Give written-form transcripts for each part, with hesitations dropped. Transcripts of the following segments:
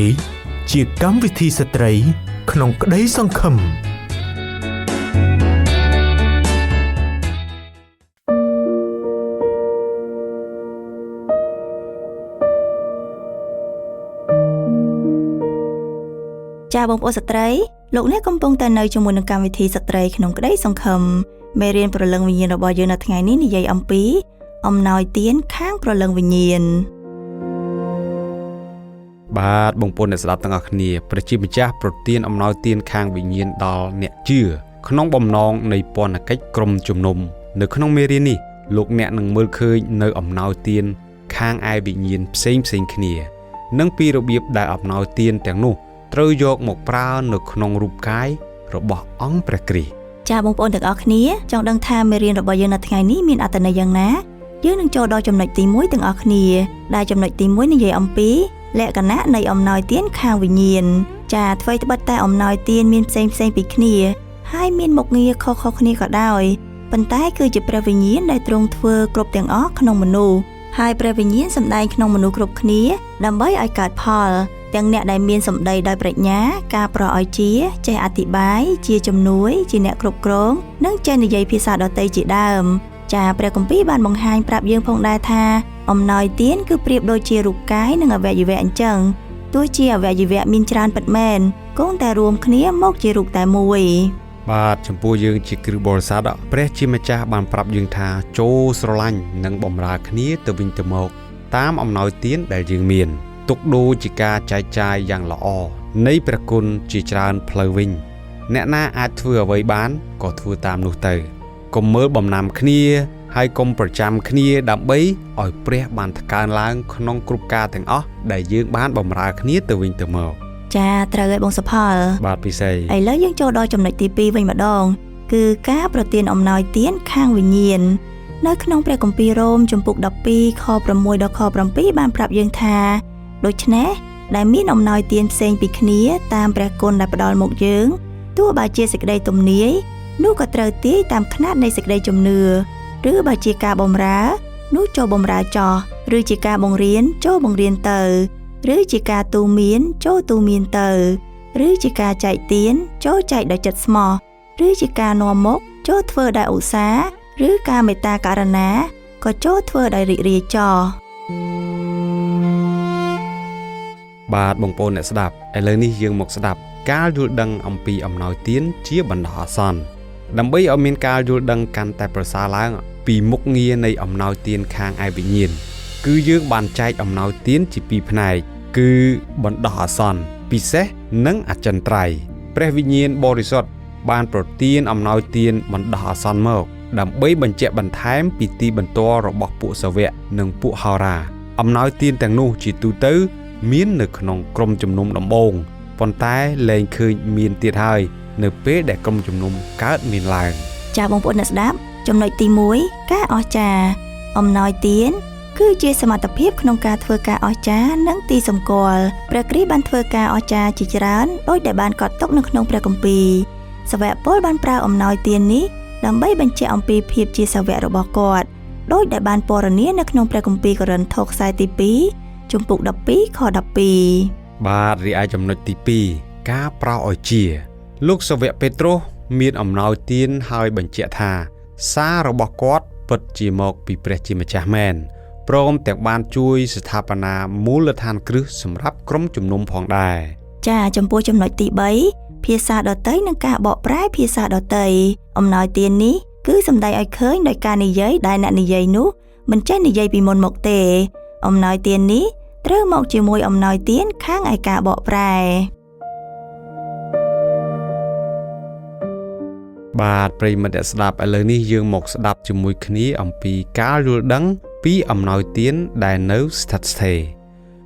នេះជាកម្មវិធីស្ត្រីក្នុងក្តីសង្ឃឹម ចាបងប្អូនស្ត្រីលោកអ្នកកំពុងតែនៅជាមួយនឹងកម្មវិធីស្ត្រីក្នុងក្តីសង្ឃឹមមេរៀនព្រលឹងវិញ្ញាណរបស់យើងនៅថ្ងៃនេះនិយាយអំពីអំណោយទានខាងព្រលឹងវិញ្ញាណ បាទបងប្អូនអ្នកស្ដាប់ទាំងអស់គ្នាព្រះជាម្ចាស់ប្រទានអំណោយទានខាងវិញ្ញាណដល់អ្នកជឿក្នុងបំណងនៃពន្ធកិច្ចក្រុមជំនុំនៅក្នុងមេរៀននេះលោកអ្នកនឹងមើលឃើញនៅអំណោយទានខាងឯវិញ្ញាណផ្សេងផ្សេងគ្នានិងពីរបៀបដែលអំណោយទានទាំងនោះត្រូវយកមកប្រើនៅក្នុងរូបកាយរបស់អង្គព្រះគ្រីស្ទ ចាបងប្អូនទាំងអស់គ្នាចង់ដឹងថាមេរៀនរបស់យើងនៅថ្ងៃនេះមានអត្ថន័យយ៉ាងណាយើងនឹងចូលដល់ចំណុចទី1ទាំងអស់គ្នាដែលចំណុចទី1និយាយអំពីលក្ខណៈនៃអំណោយទានខាងវិញ្ញាណចាអ្វីត្បិតតែអំណោយទានមានផ្សេងផ្សេងពីគ្នាហើយមានមុខងារខុសៗគ្នាក៏ដោយប៉ុន្តែគឺជាព្រះវិញ្ញាណដែលទ្រង់ធ្វើគ្រប់ទាំងអស់ក្នុងមនុស្សហើយព្រះវិញ្ញាណសម្ដែងក្នុងមនុស្សគ្រប់គ្នាដើម្បីឲ្យកើតផលទាំងអ្នកដែលមានសម្ដីដោយប្រាជ្ញាការប្រោសឲ្យជាចេះអធិប្បាយជាជំនួយជាអ្នកគ្រប់គ្រងនិងចេះនិយាយភាសាដទៃជាដើមចាព្រះគម្ពីរបានបង្ហាញប្រាប់យើងផងដែរថាអំណោយទានគឺប្រៀបដូចជារូបកាយនិងអវយវៈអញ្ចឹងទោះជាអវយវៈមានច្រើនពិតមែនគង់តែរួមគ្នាមកជារូបតែមួយ បាទចំពោះយើងជាគ្រិស្តបរិស័ទព្រះជាម្ចាស់បានប្រាប់យើងថាចូលស្រឡាញ់និងបម្រើគ្នាទៅវិញទៅមកតាមអំណោយទានដែលយើងមានទុកដូចជាការចែកចាយយ៉ាងល្អនៃព្រះគុណជាច្រើនផ្លូវវិញអ្នកណាអាចធ្វើអ្វីបានក៏ធ្វើតាមនោះទៅកុំមើលបំណាំគ្នាហើយកុំប្រចាំគ្នាដើម្បីឲ្យព្រះបានថ្កើងឡើងក្នុងគ្រប់ការទាំងអស់ដែលយើងបានបម្រើគ្នាទៅវិញទៅមក ចាត្រូវហើយបងសុផល បាទពិសេស ឥឡូវយើងចូលដល់ចំណុចទី2វិញម្ដងគឺការប្រទានអំណោយទានខាងវិញ្ញាណនៅក្នុងព្រះគម្ពីររ៉ូមជំពូក12ខ6ដល់ខ7បានប្រាប់យើងថាដូច្នេះដែលមានអំណោយទានផ្សេងពីគ្នាតាមព្រះគុណដែលផ្ដល់មកយើងទោះបើជាសេចក្តីទំនាយនោះក៏ត្រូវទាយតាមខ្នាតនៃសេចក្តីជំនឿឬបើជាការបម្រើនោះចូលបម្រើចោះឬជាការបង្រៀនចូលបង្រៀនទៅឬជាការទូន្មានចូលទូន្មានទៅឬជាការចែកទានចូលចែកដោយចិត្តស្មោះឬជាការនាំមុខចូលធ្វើដោយឧស្សាហ៍ឬការមេត្តាករុណាក៏ចូលធ្វើដោយរីករាយចោះ បាទបងប្អូនអ្នកស្ដាប់ឥឡូវនេះយើងមកស្ដាប់ការយល់ដឹងអំពីអំណោយទានជាបណ្ដោះអាសន្នដើម្បីឲ្យមានការយល់ដឹងកាន់តែប្រសើរឡើងពីមុខងារនៃអំណោយទានខាងឯវិញ្ញាណគឺយើងបានចែកអំណោយទានជាពីរផ្នែកគឺបណ្ដោះអាសន្នពិសេសនិងអចិន្ត្រៃយ៍ព្រះវិញ្ញាណបរិសុទ្ធបានប្រទានអំណោយទានបណ្ដោះអាសន្នមកដើម្បីបញ្ជាក់បន្ថែមពីទីបន្ទាល់របស់ពួកសាវកនិងពួកហោរាអំណោយទានទាំងនោះជាទូទៅមាននៅក្នុងក្រុមជំនុំដំបូងប៉ុន្តែលែងឃើញមានទៀតហើយនៅពេលដែលក្រុមជំនុំកើតមានឡើង ចាបងប្អូនអ្នកស្ដាប់ចំណុចទី1ការអស្ចារ្យអំណោយទានគឺជាសមត្ថភាពក្នុងការធ្វើការអស្ចារ្យនិងទីសម្គាល់ព្រះគ្រីស្ទបានធ្វើការអស្ចារ្យជាច្រើនដោយដែលបានកត់ទុកនៅក្នុងព្រះគម្ពីរសាវកប៉ុលបានប្រើអំណោយទាននេះដើម្បីបញ្ជាក់អំពីភាពជាសាវករបស់គាត់ដោយដែលបានពណ៌នានៅក្នុងព្រះគម្ពីរកូរិនថូសខ្សែទី2ជំពូក12ខ12 បាទរីឯចំណុចទី2ការប្រោសឲ្យជាលោកសាវកពេត្រុសមានអំណោយទានហើយបញ្ជាក់ថាសាររបស់គាត់ពិតជាមកពីព្រះជាម្ចាស់មែនព្រមទាំងបានជួយស្ថាបនាមូលដ្ឋានគ្រឹះសម្រាប់ក្រុមជំនុំផងដែរ ចាចំពោះចំណុចទី3ភាសាដទៃនិងការបកប្រែភាសាដទៃអំណោយទាននេះគឺសម្ដែងឲ្យឃើញដោយការនិយាយដែលអ្នកនិយាយនោះមិនចេះនិយាយពីមុនមកទេអំណោយទាននេះត្រូវមកជាមួយអំណោយទានខាងឯការបកប្រែ បាទប្រិយមិត្តអ្នកស្ដាប់ឥឡូវនេះយើងមកស្ដាប់ជាមួយគ្នាអំពីការយល់ដឹងពីអំណោយទានដែលនៅស្ថិតស្ថេរ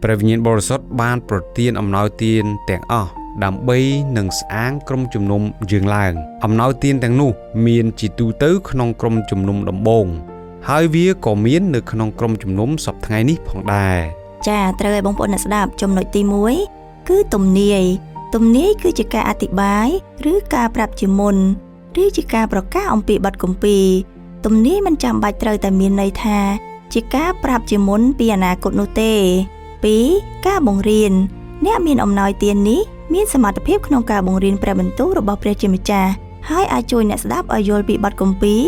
ព្រះវិញ្ញាណបរិសុទ្ធបានប្រទានអំណោយទានទាំងអស់ដើម្បីនឹងស្អាងក្រុមជំនុំយើងឡើងអំណោយទានទាំងនោះមានជាទូទៅក្នុងក្រុមជំនុំដំបូងហើយវាក៏មាននៅក្នុងក្រុមជំនុំសប្តាហ៍ថ្ងៃនេះផងដែរ ចាត្រូវឲ្យបងប្អូនអ្នកស្ដាប់ចំណុចទី1គឺទំនាយទំនាយគឺជាការអធិប្បាយឬការប្រាប់ជាមុនឬជាការប្រកាសអំពីបទគម្ពីរទំនាយមិនចាំបាច់ត្រូវតែមានន័យថាជាការប្រាប់ជាមុនពីអនាគតនោះទេ2ការបង្រៀន អ្នកមានអំណោយទាននេះមានសមត្ថភាពក្នុងការបង្រៀនព្រះបន្ទូលរបស់ព្រះជាម្ចាស់ហើយអាចជួយអ្នកស្ដាប់ឲ្យយល់ពីបទគម្ពីរ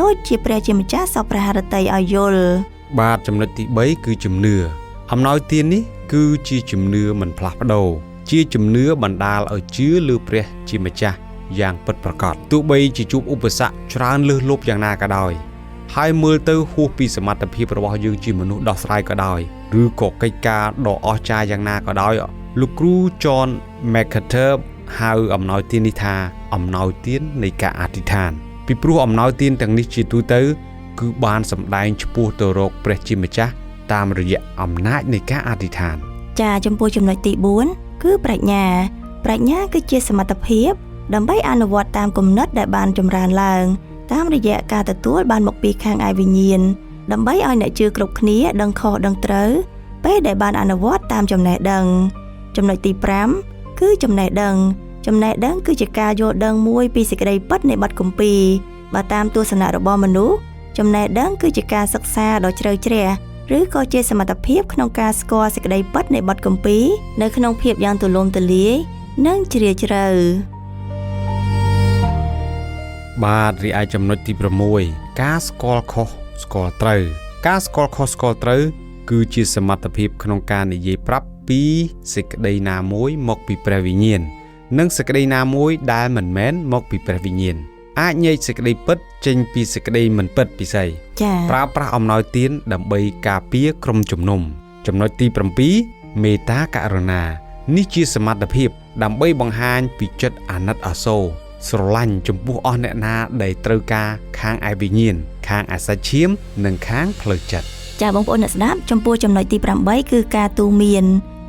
ដូចជាព្រះជាម្ចាស់សពព្រះハរតីឲ្យយល់ បាទចំណុចទី3គឺជំនឿអំណោយទាននេះគឺជាជំនឿមិនផ្លាស់ប្ដូរជាជំនឿបណ្ដាលឲ្យជឿលើព្រះជាម្ចាស់យ៉ាងពិតប្រាកដទោះបីជាជួបឧបសគ្គច្រើនលើសលប់យ៉ាងណាក៏ដោយហើយមើលទៅហួសពីសមត្ថភាពរបស់យើងជាមនុស្សដោះស្រាយក៏ដោយឬក៏កិច្ចការដ៏អស្ចារ្យយ៉ាងណាក៏ដោយលោកគ្រូ John MacArthur ហៅអំណោយទាននេះថាអំណោយទាននៃការអធិដ្ឋានពីព្រោះអំណោយទានទាំងនេះជាទូទៅគឺបានសម្ដែងឆ្ពោះទៅរកព្រះជាម្ចាស់តាមរយៈអំណាចនៃការអធិដ្ឋាន ចាចំពោះចំណុចទី4គឺប្រាជ្ញាប្រាជ្ញាគឺជាសមត្ថភាពដើម្បីអនុវត្តតាមគំនិតដែលបានចម្រើនឡើងតាមរយៈការទទួលបានមកពីខាងឯវិញ្ញាណដើម្បីឲ្យអ្នកជឿគ្រប់គ្នាដឹងខុសដឹងត្រូវពេលដែលបានអនុវត្តតាមចំណេះដឹងចំណុចទី5គឺចំណេះដឹងចំណេះដឹងគឺជាការយល់ដឹងមួយពីសេចក្តីពិតនៃបទគម្ពីរបើតាមទស្សនៈរបស់មនុស្សចំណេះដឹងគឺជាការសិក្សាដ៏ជ្រៅជ្រះឬក៏ជាសមត្ថភាពក្នុងការស្គាល់សេចក្តីពិតនៃបទគម្ពីរនៅក្នុងភាពយ៉ាងទូលំទូលាយនិងជ្រាលជ្រៅ បាទរីឯចំណុចទី6ការស្គាល់ខុសស្គាល់ត្រូវការស្គាល់ខុសស្គាល់ត្រូវគឺជាសមត្ថភាពក្នុងការនិយាយប្រាប់ពីសេចក្តីណាមួយមកពីព្រះវិញ្ញាណនិងសេចក្តីណាមួយដែលមិនមែនមកពីព្រះវិញ្ញាណអាចញែកសេចក្តីពិតចេញពីសេចក្តីមិនពិតពិសី ចា៎ ប្រើប្រាស់អំណោយទានដើម្បីការពារក្រុមជំនុំចំណុចទី7មេត្តាករុណានេះជាសមត្ថភាពដើម្បីបង្ហាញពីចិត្តអាណិតអាសូរស្រឡាញ់ចំពោះអស់អ្នកណាដែលត្រូវការខាងឯវិញ្ញាណខាងឯសាច់ឈាមនិងខាងផ្លូវចិត្ត ចាបងប្អូនអ្នកស្ដាប់ចំពោះចំណុចទី8គឺការទូមាន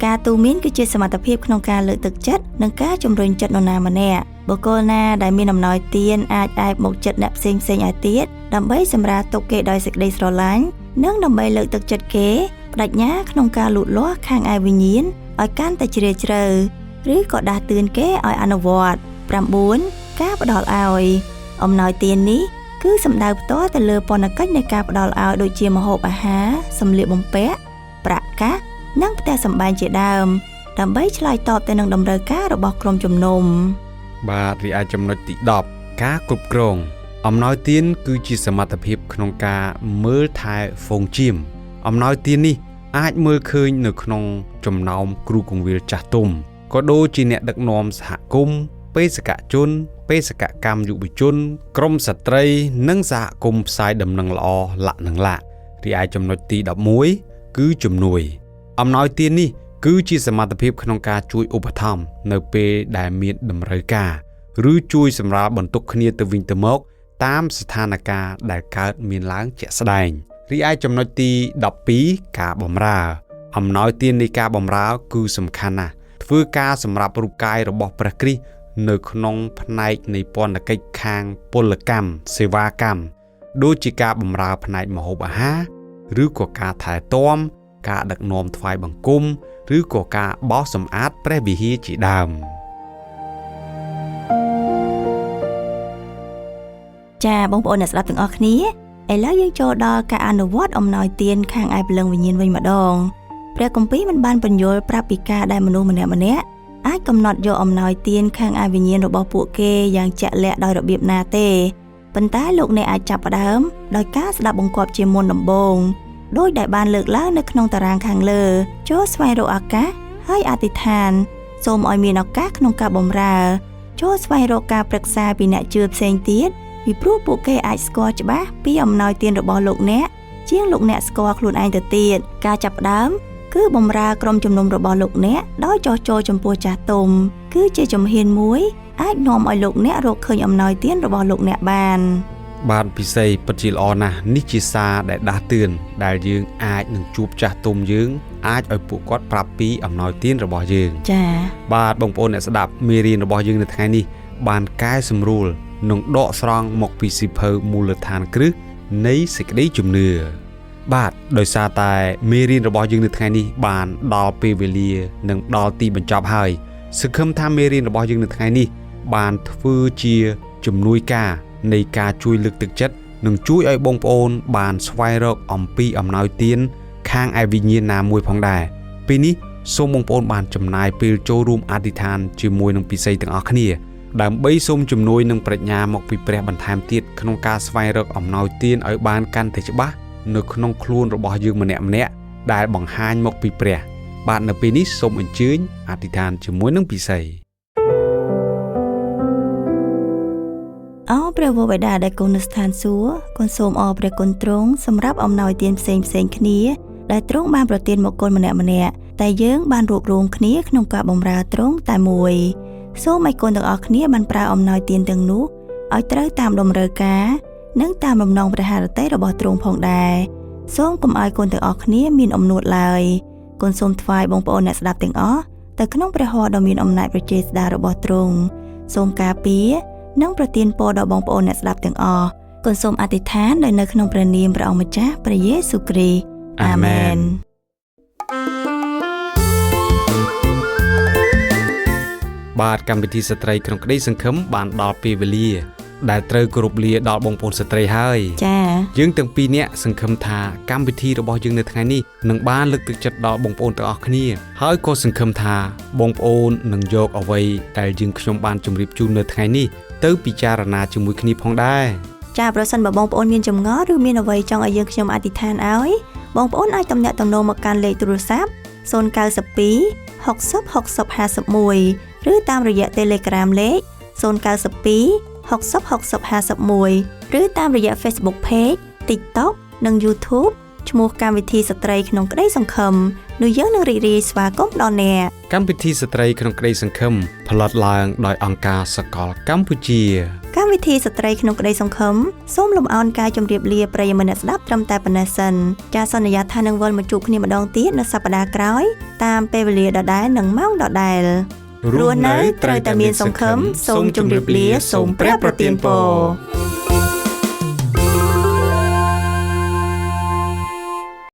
ការទូមានគឺជាសមត្ថភាពក្នុងការលើកទឹកចិត្តនិងការជំរុញចិត្តនរណាម្នាក់បុគ្គលណាដែលមានអំណោយទានអាចអែបមកចិត្តអ្នកផ្សេងៗឯទៀតដើម្បីសម្រាលទុក្ខគេដោយសេចក្តីស្រឡាញ់និងដើម្បីលើកទឹកចិត្តគេបដិញ្ញាក្នុងការលូតលាស់ខាងឯវិញ្ញាណឲ្យកាន់តែជ្រាលជ្រៅឬក៏ដាស់តឿនគេឲ្យអនុវត្ត9ការផ្ដល់ឲ្យអំណោយទាននេះគឺសំដៅផ្ទាល់ទៅលើពន្ធកិច្ចនៃការផ្ដល់ឲ្យដូចជាម្ហូបអាហារសម្លៀកបំពាក់ប្រាក់កាសនិងផ្ទះសម្បែងជាដើមដើម្បីឆ្លើយតបទៅនឹងតម្រូវការរបស់ក្រុមជំនុំ បាទរីឯចំណុចទី10ការគ្រប់គ្រងអំណោយទានគឺជាសមត្ថភាពក្នុងការមើលថែហ្វូងចៀមអំណោយទាននេះអាចមើលឃើញនៅក្នុងចំណោមគ្រូគង្វាលចាស់ទុំក៏ដូចជាអ្នកដឹកនាំសហគមន៍បេសកជនបេសកកម្មយុវជនក្រុមស្ត្រីនិងសហគមន៍ផ្សាយដំណឹងល្អលាក់និងលាក់រីឯចំណុចទី11គឺជំនួយអំណោយទាននេះគឺជាសមត្ថភាពក្នុងការជួយឧបត្ថម្ភនៅពេលដែលមានតម្រូវការឬជួយសម្រាលបន្ទុកគ្នាទៅវិញទៅមកតាមស្ថានភាពដែលកើតមានឡើងជាក់ស្ដែងរីឯចំណុចទី12ការបម្រើអំណោយទាននៃការបម្រើគឺសំខាន់ណាស់ធ្វើការសម្រាប់រូបកាយរបស់ព្រះគ្រីស្ទនៅក្នុងផ្នែកនៃពន្ធកិច្ចខាងពលកម្មសេវាកម្មដូចជាការបម្រើផ្នែកម្ហូបអាហារឬក៏ការថែទាំការដឹកនាំថ្វាយបង្គំឬក៏ការបោសសម្អាតព្រះវិហារជាដើម ចាបងប្អូនអ្នកស្ដាប់ទាំងអស់គ្នាឥឡូវយើងចូលដល់ការអនុវត្តអំណោយទានខាងឯព្រលឹងវិញ្ញាណវិញម្ដងព្រះគម្ពីរមិនបានពន្យល់ប្រាប់ពីការដែលមនុស្សម្នាក់ៗអាចកំណត់យកអំណោយទានខាងឯវិញ្ញាណរបស់ពួកគេយ៉ាងជាក់លាក់ដោយរបៀបណាទេប៉ុន្តែលោកអ្នកអាចចាប់ផ្ដើមដោយការស្ដាប់បង្គាប់ជាមុនដំបូងដោយដែលបានលើកឡើងនៅក្នុងតារាងខាងលើចូលស្វែងរកឱកាសហើយអធិដ្ឋានសូមឲ្យមានឱកាសក្នុងការបម្រើចូលស្វែងរកការប្រឹក្សាពីអ្នកជឿផ្សេងទៀតពីព្រោះពួកគេអាចស្គាល់ច្បាស់ពីអំណោយទានរបស់លោកអ្នកជាងលោកអ្នកស្គាល់ខ្លួនឯងទៅទៀតការចាប់ផ្ដើមគឺបម្រើក្រុមជំនុំរបស់លោកអ្នកដោយចោះចូលចំពោះចាស់ទុំគឺជាជំហានមួយអាចនាំឲ្យលោកអ្នករកឃើញអំណោយទានរបស់លោកអ្នកបាន បាទពិសីពិតជាល្អណាស់នេះជាសារដែលដាស់តឿនដែលយើងអាចនឹងជួបចាស់ទុំយើងអាចឲ្យពួកគាត់ប្រាប់ពីអំណោយទានរបស់យើង ចា៎ បាទបងប្អូនអ្នកស្ដាប់មេរៀនរបស់យើងនៅថ្ងៃនេះបានកែសម្រួលនិងដកស្រង់មកពីសៀវភៅមូលដ្ឋានគ្រឹះនៃសេចក្តីជំនឿបាទដោយសារតែមេរៀនរបស់យើងនៅថ្ងៃនេះបានដល់ពេលវេលានិងដល់ទីបញ្ចប់ហើយសង្ឃឹមថាមេរៀនរបស់យើងនៅថ្ងៃនេះបានធ្វើជាជំនួយការនៃការជួយលើកទឹកចិត្តនិងជួយឲ្យបងប្អូនបានស្វែងរកអំពីអំណោយទានខាងឯវិញ្ញាណណាមួយផងដែរពេលនេះ សូមបងប្អូនបានចំណាយពេលចូលរួមអធិដ្ឋានជាមួយនឹងពិសីទាំងអស់គ្នាដើម្បីសូមជំនួយនិងប្រាជ្ញាមកពីព្រះបន្ថែមទៀតក្នុងការស្វែងរកអំណោយទានឲ្យបានកាន់តែច្បាស់នៅក្នុងខ្លួនរបស់យើងម្នាក់ៗដែលបង្ហាញមកពីព្រះបាទនៅពេលនេះសូមអញ្ជើញអធិដ្ឋានជាមួយនឹងពិសី អោព្រះវរបិតាដែលគង់នៅស្ថានសួគ៌កូនសូមអរព្រះគុណទ្រង់សម្រាប់អំណោយទានផ្សេងផ្សេងគ្នាដែលទ្រង់បានប្រទានមកកូនម្នាក់ម្នាក់តែយើងបានរួបរួមគ្នាក្នុងការបម្រើទ្រង់តែមួយសូមឲ្យកូនទាំងអស់គ្នាបានប្រើអំណោយទានទាំងនោះឲ្យត្រូវតាមតម្រូវការនិងតាមបំណងព្រះハរតីរបស់ទ្រង់ផងដែរសូមកុំឲ្យកូនទាំងអស់គ្នាមានអំនួតឡើយកូនសូមថ្វាយបងប្អូនអ្នកស្ដាប់ទាំងអស់ទៅក្នុងព្រះហស្ថដ៏មានអំណាចព្រះចេស្តារបស់ទ្រង់សូមការពារនិងប្រទានពរដល់បងប្អូនអ្នកស្ដាប់ទាំងអស់កូនសូមអធិដ្ឋានដោយនៅក្នុងព្រះនាមព្រះអង្គម្ចាស់ព្រះយេស៊ូវគ្រីស្ទអាមែន បាទកម្មវិធីស្ត្រីក្នុងក្តីសង្ឃឹមបានដល់ពេលវេលាដែលត្រូវគោរពលាដល់បងប្អូនស្ត្រីហើយ ចា៎ យើងទាំងពីរនាក់សង្ឃឹមថាកម្មវិធីរបស់យើងនៅថ្ងៃនេះនឹងបានលើកទឹកចិត្តដល់បងប្អូនទាំងអស់គ្នាហើយក៏សង្ឃឹមថាបងប្អូននឹងយកអ្វីដែលយើងខ្ញុំបានជម្រាបជូននៅថ្ងៃនេះទៅពិចារណាជាមួយគ្នាផងដែរ ចាប្រសិនបើបងប្អូនមានចម្ងល់ឬមានអ្វីចង់ឲ្យយើងខ្ញុំអធិដ្ឋានឲ្យបងប្អូនអាចទំនាក់ទំនងមកកាន់លេខទូរស័ព្ទ092 60 60 51ឬតាមរយៈ Telegram លេខ092 60 60 51ឬតាមរយៈ Facebook Page TikTok និង YouTube ឈ្មោះកម្មវិធីស្ត្រីក្នុងក្តីសង្ឃឹមនោះយើងនឹងរីករាយស្វាគមន៍ដល់អ្នក កម្មវិធីស្ត្រីក្នុងក្តីសង្ឃឹមផលិតឡើងដោយអង្គការសកលកម្ពុជា កម្មវិធីស្ត្រីក្នុងក្តីសង្ឃឹមសូមលំអោនកាយជម្រាបលាប្រិយមិត្តអ្នកស្ដាប់ត្រឹមតែប៉ុណ្ណេះសិនចាសន្យាថានឹងវិលមកជួបគ្នាម្ដងទៀតនៅសប្តាហ៍ក្រោយតាមពេលវេលាដដែលនិងម៉ោងដដែលរស់នៅត្រូវតែមានសង្ឃឹមសូមជម្រាបលាសូមព្រះប្រទានពរ